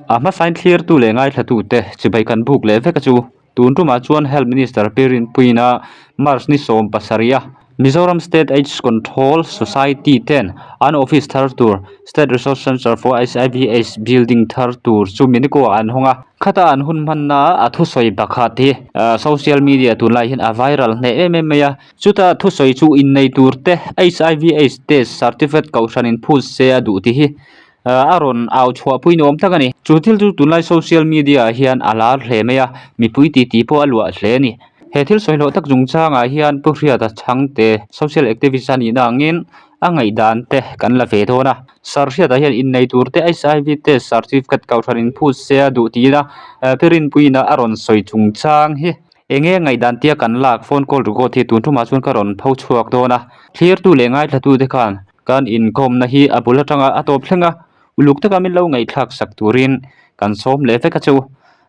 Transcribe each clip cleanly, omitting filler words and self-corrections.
A hmasain thlirtu leh ngaithlatute chibai kan buk leh vek a chu. Tun tumah chuan Health Minister Pi Rinpuiina March ni 17 a Mizoram State Aids Control Society ten an office thar tur State Resource Centre for HIV Aids building thar tur chu Miniko ah an hawng a. Khata an hun hmanna a thusawi pakhat hi social media tunlai hian a viral hneh em em mai a. Chuta thusawi chu innei tur te HIV Aids test certificate kohhran in phut se a duh tih hi a rawn au chhuah pui nuam tak a ni. Chu thil chu tunlai social media ah hian a lar hle mai a, mipui titi pawh a luah hle a ni. He thil sawi hlawh tak chungchangah hian Pu Hriata Chhangte social activist a nihna angin a ngaihdan te kan la ve dawn a. Sir Hriata hian innei tur te HIV test certificate kohhran in phut se a duh tiin a Pi Rinpuiin a rawn sawi chungchang hi eng nge ngaihdan tia kan lak phone call record hi tun tumah chuan ka rawn pho chhuak dawn a. Thlirtu leh ngaithlatute khan Kan inkawmna hi a bul atanga a tawp thleng a, uluk taka min lo ngaihthlak sak turin kan sawm leh vek a chu.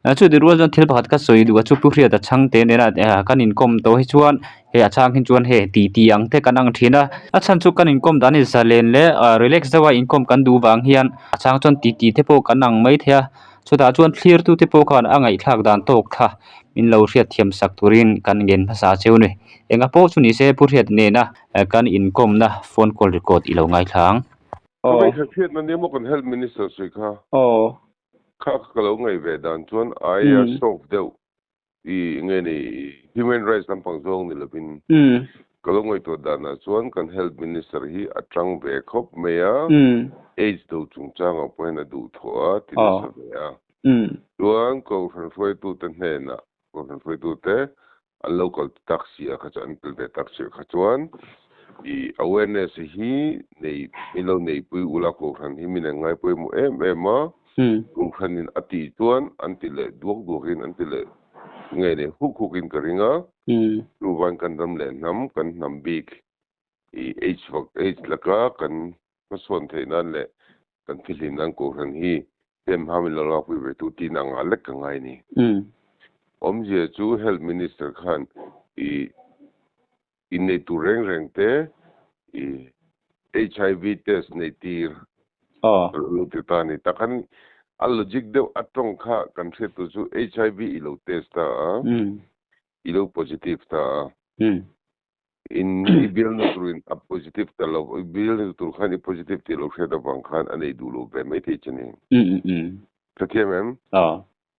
Chuti rual chuan thil pakhat ka sawi duh a chu Pu Hriata Chhangte nena kan inkawm tawh hi chuan hei a chhang hi chuan hei ti ti ang te kan ang thin a. A chhan chu kan inkawm dan hi zalen leh relax deuha inkawm kan duh vang hian a chhang chuan ti ti te pawh kan ang mai thei a. Chutah chuan thlirtute pawh khan a ngaihthlak dan tawk kha min lo hriatthiam sak turin kan ngen hmasa cheu ni. Enga pawh chu ni se Pu Hriat nena kan inkawmna phone call record i lo ngaithla ang. Ka ngaihthla hriatna nia maw kan Health Minister sawi kha. Kha ka lo ngaih ve dan chuan aia soft deuh i nge ni human rights lampang zawng ni lovin ka lo ngaihtuah danah chuan kan Health Minister hi a tang ve khawp mai a, AIDS do chungchangah pawh hian a duhthawh a ti nasa ve a. Chuan Kohhran hruaitute hnenah Kohhran hruaitute an lo kal tak si a kha chuan an tel ve tak si a kha chuan i awareness hi nei min lo neipui ula Kohhran hi min an ngai pawimawh em em a, Kohhranin a tih chuan an ti leh duak duakin an ti leh nge ni huk hukin ka ring a, chuvan kan ram leh hnam kan hnam bik i AIDS vak AIDS laka kan hmasawn theih nan leh kan thihlim nan Kohhran hi hnem hma min lo lakpui ve tu tih nangah lek ka ngai a ni. Awmzia chu Health Minister khan i innei tur reng reng te i HIV test nei tir lo ti ta a ni. Tak khan a logic deuh a tawng kha kan hriat tur chu HIV i lo test ta a, i lo positive ta a. In i bialna turin a positive ta lo, i bialna tur khan i positive tih lo hriat avang khan a nei duh lo ve mai thei che ni. Hrethiam em?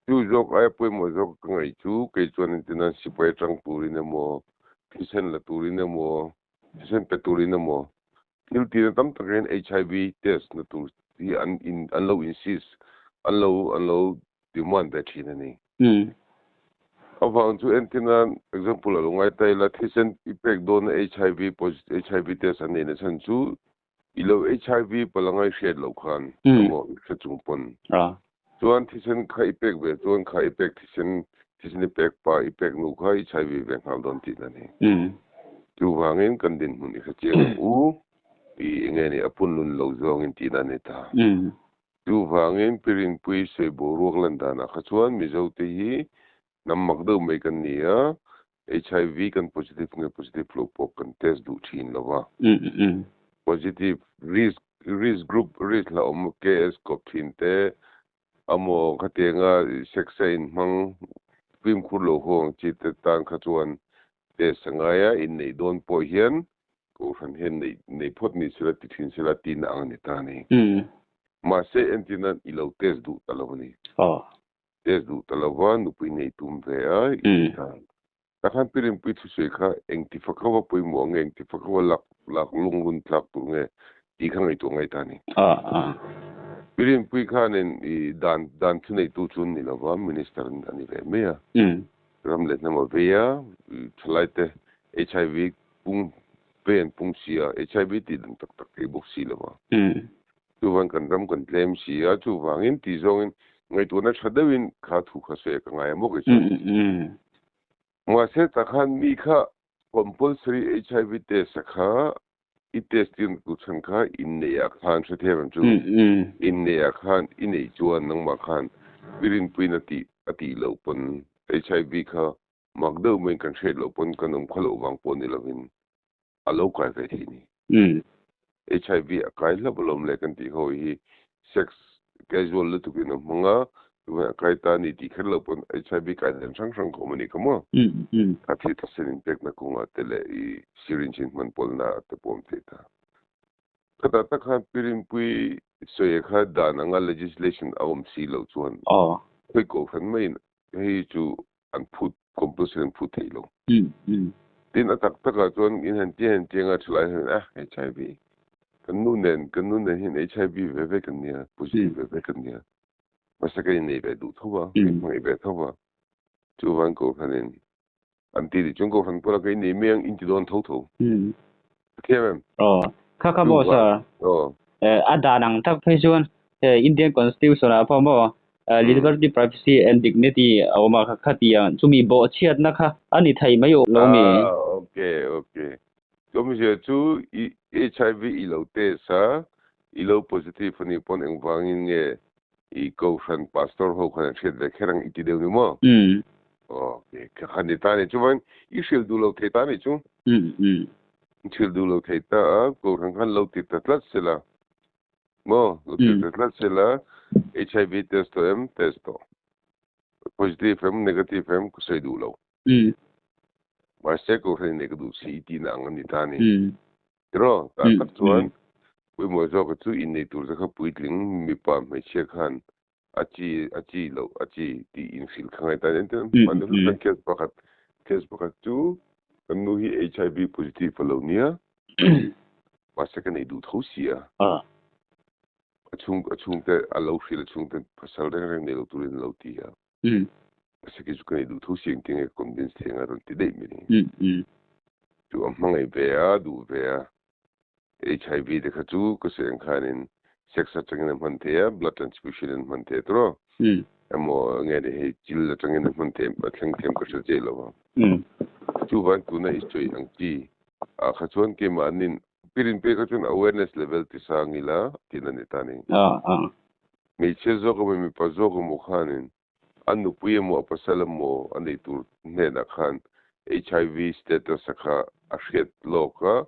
Chu zawk aia pawimawh zawk ka ngaih chu kei chuan entirnan sipai atang turin emaw, thisen la turin emaw, thisen pe turin emaw thil tihna tam takin HIV test na tur hi an in an lo insist an lo an lo demand ve thin a ni. Avang chu entirnan example a lo ngai ta ila thisen i pek dawna HIV positive HIV test an neihna chhan chu I lo HIV palh anga i hriat loh khan emaw i hre chung pawn chuan thisen kha i pek ve chuan kha i pek thisen thisen i pek pa i pek nu kha i HIV ve nghal dawn tihna a ni. Chuvangin kan dinhmun i hre chiang ang u i enge ni a punlun lo zawngin tihna a ni ta. Chuvangin Pirinpui sawi boruak lan danah kha chuan Mizote hi Hnam mak deuh mai kan ni a, HIV kan positive nge positive lo pawh kan test duh thin lo va. Positive risk risk group risk hlauhawm KS kawp thin te amaw khatianga sex a inhmang fimkhur lo ho ang chi te tan kha chuan test a ngai a, inneih dawn pawh hian Kohhran hian neih neih phawt ni sela ti thin sela tihna ang a ni ta a ni. Mahse entirnan i lo test duh ta lo a ni. Test duh ta lova nupui nei tum ve a i ti ta. Tah khan Pi Rinpui thusawi kha engti faka va pawimawh nge, engti faka va lak lak lungrun tlak tur nge tih kha ngaihtuah ngai ta a ni. Pi Rinpui khanin i dan dan thuneitu chu an ni lova, Minister a ni ve mai a. Ram leh hnam a vei a, thalaite HIV pung vei an pung si a, HIV tih dan tak tak thei bawk si lova. Chuvan kan ram kan tlem si a, chuvangin tih zawngin ngaihtuahna tha deuhin kha thu kha sawi a ka ngai a maw kei chuan. Mahse tah khan mi kha compulsory HIV test a kha i test tir na tur chhan kha inneih ah khan hrethiam em chu? Inneih ah khan i neih chuan nangmah khan i rinpuiin a tih a tih loh pawn HIV kha mak deuh maiin kan hriat loh pawn kan awm kha loh vang pawh ni lovin a lo kai ve thei ni. HIV a kai hlauh alawm le kan tih ho hi sex Casual lutukin a hmang a, tunah a kai ta a ni tih kher lo pawn HIV kai dan hrang hrang ka awm a ni kha maw? Kha thil thisen inpekna kawngah te leh i syringe in hman pawlna te pawh awm thei ta. Khatah tak khan Pi Rinpuii sawi kha dan anga legislation a awm si loh chuan khawi kohhran maiin hei chu an phut compulsory an phut thei lo. Tin a tak takah chuan in han tia han tia anga thalai hian ah HIV kan nu nen kan nu nen hian HIV ve ve kan nia positive ve ve kan nia mahse kan innei ve duh tho a kan inhmangaih ve tho a chuvan kohhranin an ti tih chuan kohhran pawh ka innei mai ang in ti dawn tho tho. A thiam em? Aw kha kha maw sir? Aw. A dan ang tak phei chuan Indian Constitution ah pawh maw Liberty, Privacy and Dignity a awm a kha kha ti ang chumi bawhchhiatna kha a ni thei mai lo mi? Ah okay okay. Chawmzia chu i HIV i lo test a, i lo positive a nih pawn engvangin nge i kohhran pastor ho khan an hriat ve kher ang i ti deuh ni maw? Okay kha kha ni ta a ni. Chuvangin i hrilh duh lo thei ta a nih chu. I hrilh duh lo thei ta a, kohhran khan lo ti ta tlat sela maw? Lo ti ta tlat sela HIV test tawh em? Test tawh. Positive em? Negative em? Ka sawi duh lo. Mahse kohhran in nei ka duh si i tihna ang a ni ta a ni. Tiraw? Tah tak chuan pawimawh zawka chu innei tur te kha puitling mipa hmeichhia khan a chi a chi loh a chi tih inhrilh kha ngaih tan entir hman deuh kan case pakhat case pakhat chu kan nu hi HIV positive a lo nia mahse ka nei duh tho si a a chhung a chhungte a lo hrilh a chhungte pasal reng reng nei lo turin a lo ti a mahse kei chu ka nei duh tho si engtin nge ka convince thei anga rawn ti daih mai ni chu a hmangaih ve a duh ve a HIV te kha chu ka sawi ang khanin sex atangin a hman thei a, blood transfusion in a hman thei a tawh emaw nge ni hei chil atangin a hman thei a thleng thiam ka hre chiah lo a. Chuvang tuna i sawi ang chi ah kha chuan keimahnin pirin pek kha chuan awareness level ti sang ila tihna ni ta ni. Hmeichhia zawk emaw mipa zawk emaw khanin A nupui emaw a pasal emaw a neih tur hnenah khan HIV status a kha a hriat lawk a,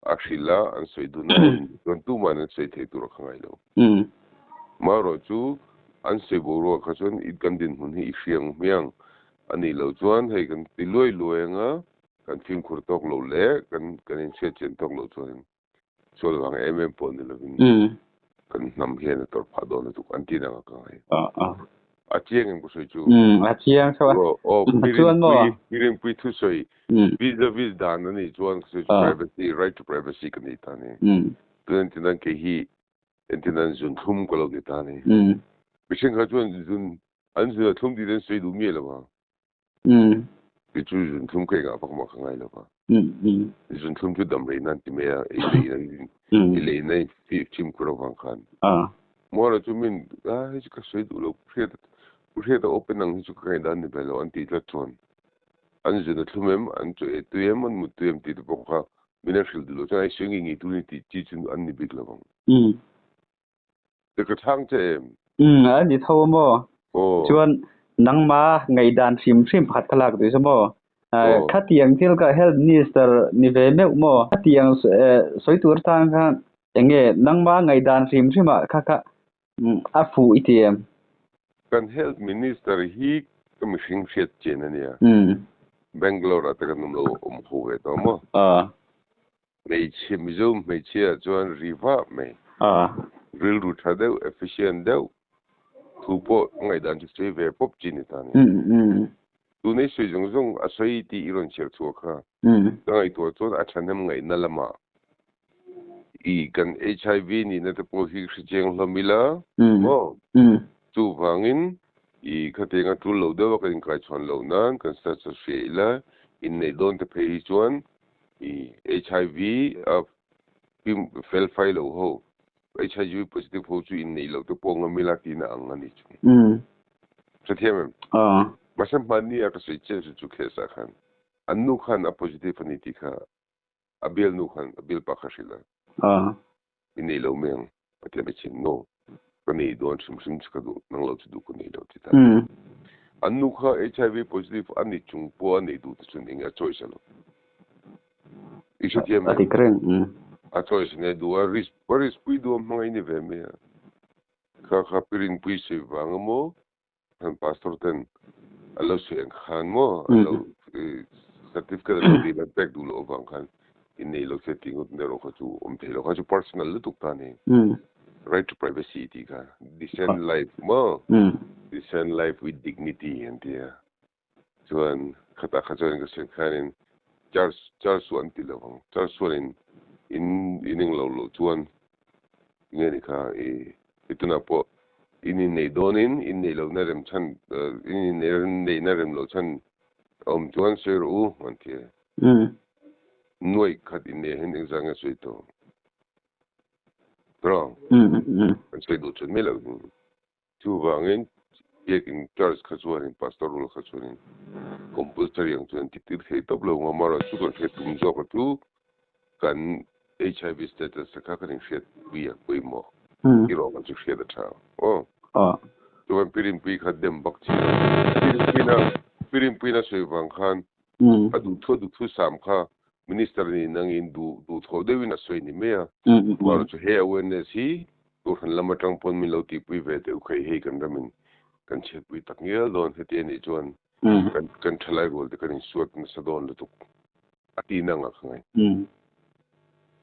a hrilh a, an sawi dun a, chuan tumahin an sawi thei tur a kha ngai lo. Marawh chu an sawi boruak kha chuan i kan dinhmun hi i hria ang hmiang a nih loh chuan hei kan ti luai luai anga kan fimkhur tawk loh leh kan kan inhriatchian tawk loh chuan Sual vang em em pawh ni lovin kan hnam hian a tawrh phah dawn lutuk an tih nang a ka ngai. A chiang em ka sawi chu? A chiang tho a. Aw, Pi Rinpui thusawi vis-a-vis dan a nih chuan ka sawi chu privacy, right to privacy ka nei ta a ni. Tun entir nan kei hi entir nan zunthlum ka lo ni ta a ni. Mihring kha chuan zun an zun a thlum tih te an sawi duh miah lo a. Kei chu zunthlum ka engah vak mah ka ngai lo va. Zunthlum chu dam rei nan ti mai a, ei lei nan ei lei na fimkhur avang khan. Muala chu min a hei chu ka sawi duh lo, pu hriat pu hriat a open ang hi chu ka ngaihdan ni ve lo an tih tlat chuan an zun a thlum em, an chaw ei tui em, an mut tui em tih te pawh kha min an hrilh duh lo chuan ei sawi ngei ngei tur ni tih chi chu an ni bik lo ang. Te ka chhang che em? Umm, a ni tho maw? Chuan nangma ngaihdan hrim hrim pakhat kha lak duh chu maw? Khatiang thil kha Health Minister ni ve meuh maw? Khatiang sawi tur atan khan eng nge nangma ngaihdan hrim hrim ah kha kha a fuh i ti em? Kan Health Minister hi ka mihring hriat chen a nia. Bangalore ah te kan awm lo awm ho ve tawh maw? Hmeichhia, Mizo hmeichhia chuan ri vah mai. Rilru tha deuh, efficient deuh, thu pawh ngaihdan chu sawi ve pawp chi ni ta ni. Tuna i sawi zawng zawng a sawi tih i rawn chhiar chhuah kha. Ka ngaihtuah chuan a thahnem ngaihna lamah i kan HIV nihna te pawh hi hre chiang hlawm ila maw? Chuvangin i khatiang a tul lo deuh a kan inkaichhawn loh nan kan status hria ila, inneih dawn te phei hi chuan I HIV a pim fel fai lo ho, HIV positive ho chu inneih loh te pawh ngam ila tihna ang a ni chu. Hrethiam em? Mahse hmanni a ka sawi chiah chu chu case ah khan an nu khan a positive a ni tih kha a bialnu khan a bialpa kha hrilh a. Inneih lo mai ang a ti a hmeichhe no ka nei dawn hrim hrim chu ka duh nang lo chu duh ka nei lo ti ta. An nu kha HIV positive a ni chung pawh a neih duh te chuan eng nge a choice a lo. I hrethiam em? A dik reng. A choice nei duh a risk a risk pui duh a hmangaih ni ve mai a. Kha kha Pi Rinpuii sawi vang emaw han pastor ten an lo sawi ang khan maw an lo certificate an lo dil an pek duh loh avang khan innei lo se tih ngawt erawh kha chu awm thei lo kha chu personal lutuk ta a ni. Right to privacy tih kha decent life maw decent life with dignity an ti a. Chuan khatah kha chuan ka sawi khanin church church chu an ti lo ang. Church chuanin in in englo loh chuan nge ni kha i i tunah pawh in inneih dawnin in neih lohna rem chhan in inneihna rem loh chhan a awm chuan sawi rawh u an ti a. Nuaih khat inneih hian engzah nge sawi tawh? Tawng an sawi duh chuan mai lo. Chuvangin biakin church kha chuanin pastor role kha chuanin compulsory ang chuan ti tir thei tawp lo ang a, amaherawhchu kan hriat tum zawk a chu kan HIV status te kha kan inhriat pui a pawimawh erawh kan chu hriat a tha aw. Chuan Pirinpui kha dem bak chi lo. Pirinpuina Pirinpuina sawi vang khan a duhthu a duhthu sam kha minister ni nangin duh duhthawh deuhin a sawi ni mai a, amaherawhchu he awareness hi Kohhran lam atang pawn min lo tihpui ve deuh kha i hei kan ramin kan chhiatpui tak ngial dawn heti a nih chuan kan kan thalai rual te kan insuat nasa dawn lutuk a ti nang a ka ngai.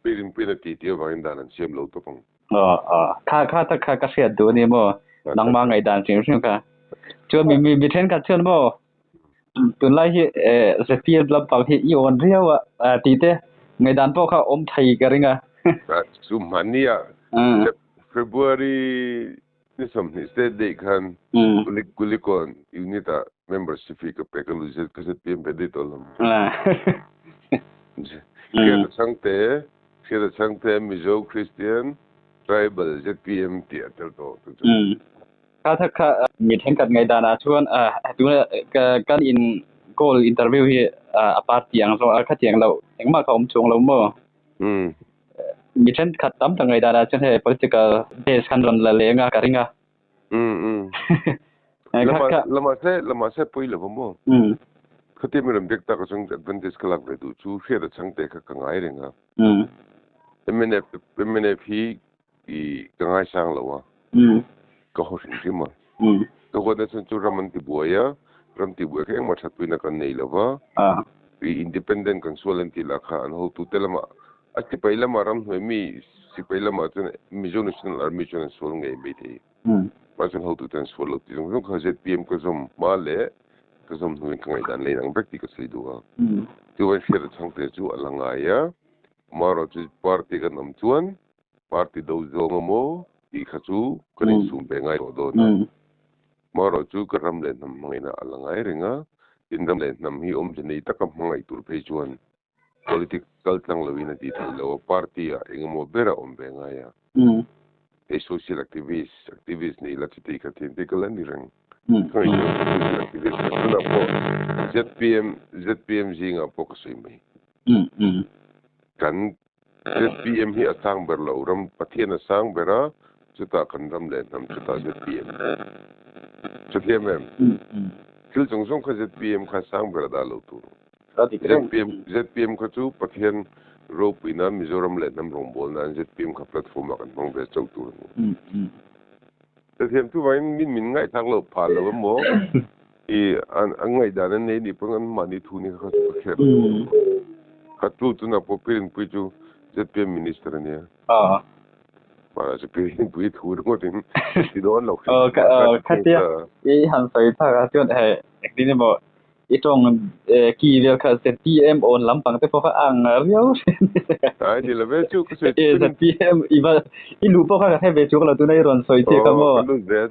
Pi Rinpuiin a tih tih avangin dan an siam lo tawp ang. Aw aw kha kha tak kha ka hriat duh a ni maw nangmah ngaihdan hrim hrim kha. Chuan mi mi mi thenkhat chuan maw tunlai hi ZPM lampang hi i awn riau a tih te ngaihdan pawh kha awm thei ka ring a. Chu hmannia February ni 20 state day khan Kulikawn unit ah membership hi ka pe ka lu ka ZPM ve daih tawh hlawm. Hriata Chhangte, Hriata Chhangte Mizo Christian Tribal ZPM tih a tel tawh tu chu. Kha thak kha mi thenkhat ngaihdan ah chuan tuna kan in call interview hi a party ang zawng a khatiang loh engmah kha awm chuang lo maw? Mi thenkhat tam tak ngaihdan ah chuan hei political base khan rawn la leng a ka ring a. Lamah se lamah se pawi lo maw? Khatia mi rawn biak tak ah chuan advantage ka lak ve duh chu hriat a chhang te kha ka ngai reng a. Mnf mnf hi I ka ngaisang lo a, ka haw hrim hrim a. Ka huatna chhan chu ram an ti buai a, ram ti buai kha engmah thatpuina kan nei lo va. I independent kan sual an tih lah kha an hotute lamah a sipai lamah ramhnuai mi sipai lamah chuan Mizo National Army chuan an sual ngei mai thei. Mahse an hotute an sual lo tih zawng zawng kha zpm ka zawm hma leh ka zawm hnuin ka ngaihdan lei ang vek tih ka sawi duh a. Chuan hriat a chhangte chu a la ngai a, amaherawhchu party kan awm chuan Party do zawng emaw tih kha chu kan insum ve ngai tawh dawn a. Amaherawhchu ka ram leh hnam hmangaihna a la ngai reng a, tin ram leh hnam hi awmze nei taka hmangaih tur phei chuan politics kal tlang loin a tih theih loh a, party ah engemaw ber a awm ve ngai a. Hei social activist, activist nih la chuti kha thin te ka la ni reng. Ka ngaihtuah chu social activist ka tunah pawh zpm, zpm zingah pawh ka sawi mai. Kan ZPM hi a sang ber lo, ram Pathian a sang ber a, chutah kan ram leh hnam chutah ZPM. Chuthiam em? Thil chung zawng kha ZPM kha sang ber a dah lo tur. ZPM ZPM kha chu Pathian ropui nan Mizoram leh hnam rawngbawl nan ZPM kha platform ah kan hmang ve chauh tur a ni. Chuthiam chuvangin min min ngaihthlak loh phah lo emaw i an ngaihdan an nei nih pawn an mahni thu ni kha chu ka hriat lo. Ka tu tunah pawh Pi Rinpuii chu zpm minister a nia. Mahse chu Pi Rinpuii thu ringawtin ti dawn lo hrim. Khatia i han sawi phak ah chuan hei engtin emaw I tawng ki vel kha zpm awn lampang te pawh kha a ang riau hriat. Ai ni lo ve chu ka sawi zpm i va i luh pawh kha ka hre ve chuang lo tuna i rawn sawi chiah kha maw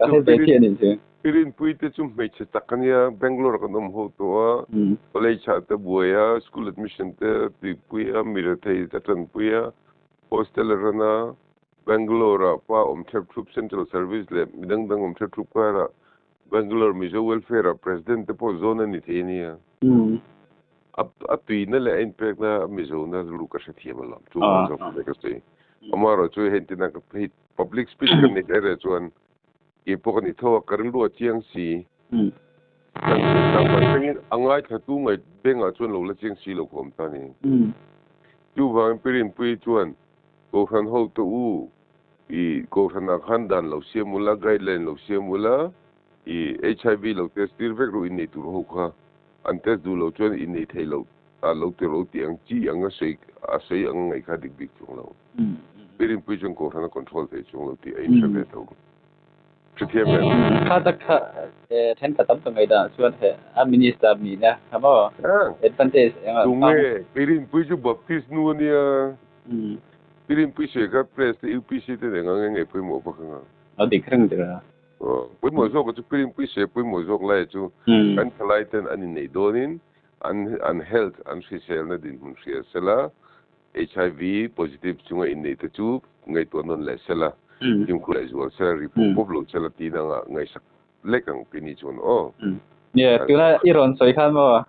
ka hre ve chiah anih chu. I rinpui te chu hmeichhe tak a nia Bangalore kan awm ho tawh a college ah te buai a school admission te tuipui a mi rethei te tanpui a hostel a run a Bangalore ah pa awm thlep thup central service leh midang dang awm thlep thup karah Bangalore Mizo Welfare ah President te pawh zawn a ni thei a nia. A tuina leh a inpekna a Mizo na lu ka hrethiam a lawm. Chu vang zawk mai ka sawi. Amaherawh chu hei tina ka hei public speech ka neih reh chuan kei pawh ka ni tho a, ka rilru a chiang si. Kan sawi tak thlengin a ngaithlatu ngaih bengah chuan lo la chiang si lo khawm ta a ni. Chuvangin Pi Rinpuii chuan Kohhran hotu u. I kohhranah khan dan lo siam ula, guideline lo siam ula, i HIV lo test tir vek rawh innei tur ho kha. An test duh loh chuan innei thei loh a lo ti ro tih ang chi ang a sawi a sawi ang ngaih kha dik bik chuang lo. Pi Rinpui chuan kohhran a control thei chuang lo tih a inhre ve tho. Hrethiam em? Kha tak kha thenkhat tam ka ngaihdan chuan he a minister nihna kha maw advantage eng a Tunge Pi Rinpui chu Baptist nu a nia. Pi Rinpui sawi kha press te UPC te nen ang nge pawimawh vak anga. A dik reng dik a. Pawimawh zawk a chu Pi Rinpui sawi pawimawh zawk lai chu kan thalai ten an inneih dawnin an an health an hriselna dinhmun hria sela HIV positive chunga inneih te chu ngaihtuah nawn leh sela fimkhur leh zual sela ri pawp pawp lo sela tih dangah ngaihsak lek ang pi ni chuan aw. Nia tuna i rawn sawi khan maw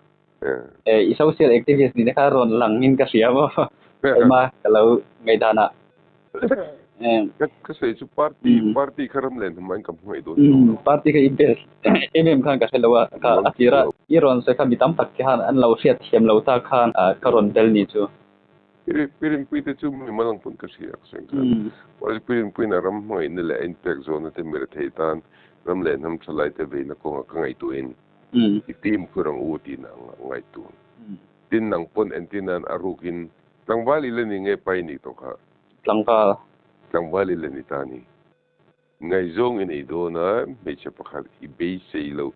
I social activist nih te kha rawn lang in ka hria maw ema ka lo ngaihdan ah. Ka sawi chu party party kha ram len hma in ka hmu ngaih dawn chuang lo. Party kha i best em em khan ka hre lo a ka a tir a i rawn sawi kha mi tam tak te khan an lo hriat thiam lo ta khan ka rawn tel ni chu. Pirinpui te chu mi malang pawn ka hria ka sawi khan. Mahse Pirinpuiin a ram hmangaihna leh a inpek zawhna te mi rethei tan ram leh hnam thalai te veina kawngah ka ngaihtuahin I team khur ang u tih nang a ngaih tur. Tin nang pawn entir nan a rukin tlangval i la ni nge pai nih tawh kha? Tlangval. Tlangval i la ni ta ni. Ngaihzawng i nei dawn a, hmeichhe pakhat i beisei lo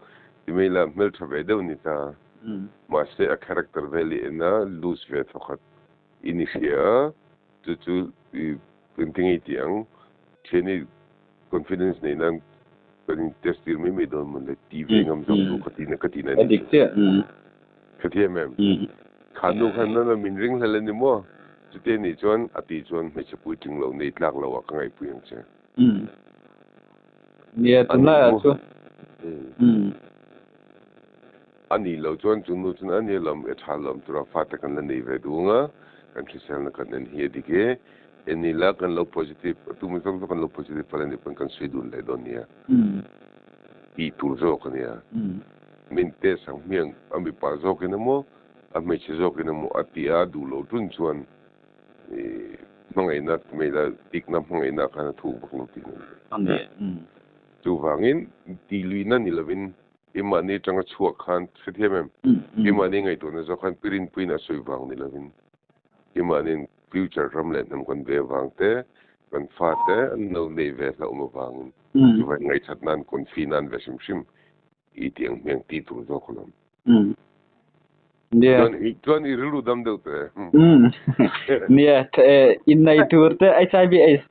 ti mai la hmeltha ve deuh ni ta. Mahse a character vel i en a, loose ve thawkhat i ni hria a, chu chu i engtin nge i tih ang? Thiani Confidence nei nan kan in test tir mai mai dawn mawn le ti ve ngam zawk duh ka tihna ka tihna a ni chu. Ka thiam em? Kha nu khan nana min ring hlel a ni maw? Chute nih chuan a tih chuan hmeichhe puitling lo nei tlak lo ah ka ngaihpui ang che. Nia tunlai ah chuan. A nih loh chuan chu nu chuan a nia lawm e tha lawm tura fate kan la nei ve duh ang a, kan hriselna kan en hi a dik e. En ila kan lo positive, a tum zawk zawk kan lo positive pal a nih pawn kan sawi dun leh dawn nia. Tih tur zawk a nia. Min test ang hmiang a mipa zawkin emaw a hmeichhe zawkin emaw a tih a duh loh tun chuan hmangaihna hmeila dikna hmangaihna khan a thuk vak lo tih a ni. Chuvangin tih luihna ni lovin I mahni atanga chhuak khan hrethiam em? I mahni ngaihtuahna zawk khan pi rinpuiin a sawi vang ni lovin i mahniin future ram leh hnam kan ve avang te, kan fate an lo nei ve hlauhawm avangin chuvai ngaihchat nan confi nan ve hrim hrim i tih ang hmeng tih tur zawk alawm. Nia. Chuan i chuan i rilru dam deuh teh e. Nia, innei tur te HIV AIDS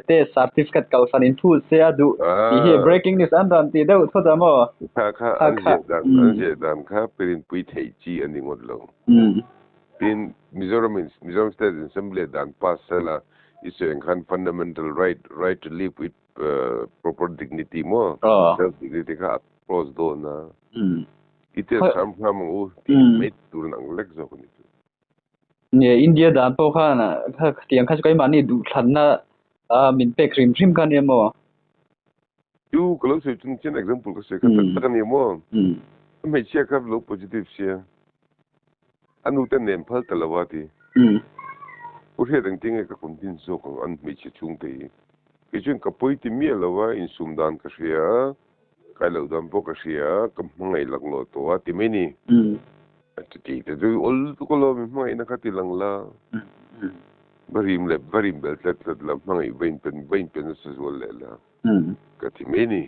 test certificate kohhran in phut se a duh tih hi breaking news an rawn tih deuh thawt a maw? Kha kha an ziah dan an ziah dan kha pirinpui theih chi a ni ngawt lo. Tin, Mizoram in Mizoram State Assembly ah dan pass sela i sawi ang khan fundamental right, right to live with proper dignity maw, self dignity kha a cross dawn a. I test hram hram ang u tih mai tur ang lek zawk a ni chu. Nge India dan pawh khan khatiang kha chu keimahni duhthlanna min pek hrim hrim kha nia maw? Chu ka lo sawi chung chian example ka sawi kha tak tak a nia maw? A hmeichhia kha lo positive sia, a nu te nen phal ta lo a ti. Pu Hriat engtin nge ka convince zawk ang an hmeichhe chhungte hi? Kei chuan ka pawi ti miah lo a, insum dan ka hria a, Kai loh dan pawh ka hria a, ka hmangaih lak lawh tawh a ti mai ni. Chuti te chu awl tuk alawm i hmangaihna kha ti lang la. Va rim leh va rim bel tlat tlat la, hmangaih va inpen va inpen nasa zual leh la ka ti mai ni.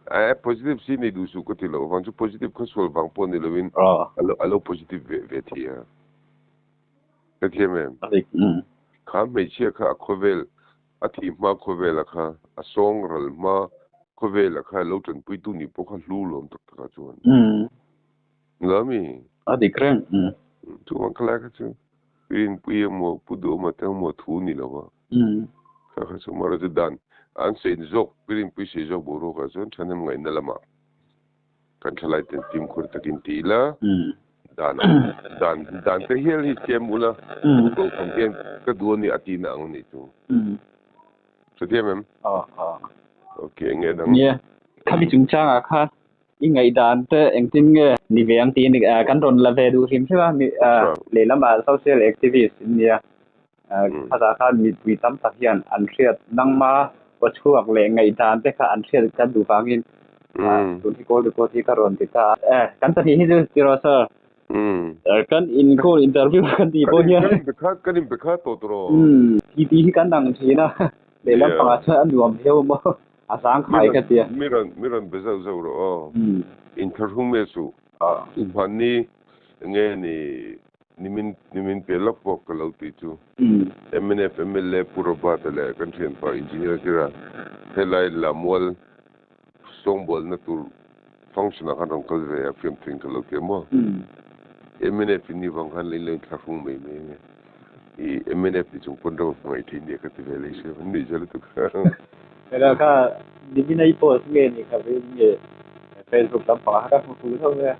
A positive si nei duh suh ka ti loh avang chu positive kha sual vang pawh ni lovin a lo positive ve ve thei a. Ka thiam em? Kha hmeichhia kha a khawvel A thih hma khawvela kha, a sawng ral hma khawvela kha lo tanpuitu nih pawh kha hlu lawm tak takah chuan. Nula mi? A dik reng. Chuvang kha lai kha chu Rinpuii emaw Pu Duhawma te emaw thu ni lo va. Kha kha chu mara chu dan an sawi zawk, Pi Rinpuii sawi zawk boruakah chuan thahnem ngaihna lamah kan thlalai ten fimkhur takin ti ila, dan dan dan te hial hi siam ula, Kohhran hian ka duh a ni a tihna ang anih chu. Hrethiam em? Okay, enge dang? Nia, khami chungchangah khan i ngaihdan te engtin nge ni ve ang tiin kan rawn la ve duh hrim hrim a, lehlamah social activist in nia. Khatah khan mipui tam tak hian an hriat nangma aw chhuak leh ngaihdan te kha an hriat kan duh vangin tun hi call record hi ka rawn ti ta a. Kan pahnih hi chu tiraw sir? Kan in call interview kan tih pawh hian. Kan inbe khat kan inbe khat tawh tawh. Titi hi kan dang thin a, lehlam pangah chuan a nuam viau maw a zangkhai ka tia. Mi rawn mi rawn be zauh zauh rawh aw. Inthlahrung me suh. Inhmanni enge ni Nimin nimin piah lawk pawh ka lo tih chu. Mnf mla Pu Robert-a leh kan thianpa Engineer Zira helai Lamual sawngbualna tur function ah khan rawn kal ve a fiam thing ka lo ti a maw. Mnf in ni vang khan in lo inthlahrung mai mai ange. I mnf tih chung pawn ram a hmangaih theih nia ka ti ve leh sia an nuih zel lutuk. Hela kha nimin a i post nge ni kha vei nge Facebook lampangah kha ka hmu fuh tho mai a.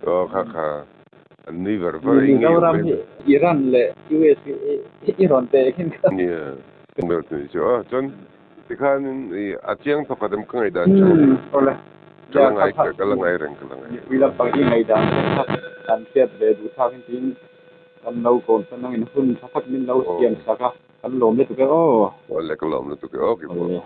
Aw kha kha. An nui var var a, i ngei Mizoram hi Iran leh US hi i rawn teh khin kha. Nia, ber chu ni chu. Aw chuan tikhan i a chiang thawk khat em ka ngaihdan chu. Awle. Ka la ngai ka la ngai reng ka la ngai reng. Mipui lampang i ngaihdan te kha kan hriat ve duh thlak in tiin kan lo kawm chuan nangin hun tha tak min lo siam sak a, kan lawm lutuk e aw. Awle ka lawm lutuk e aw keipawh.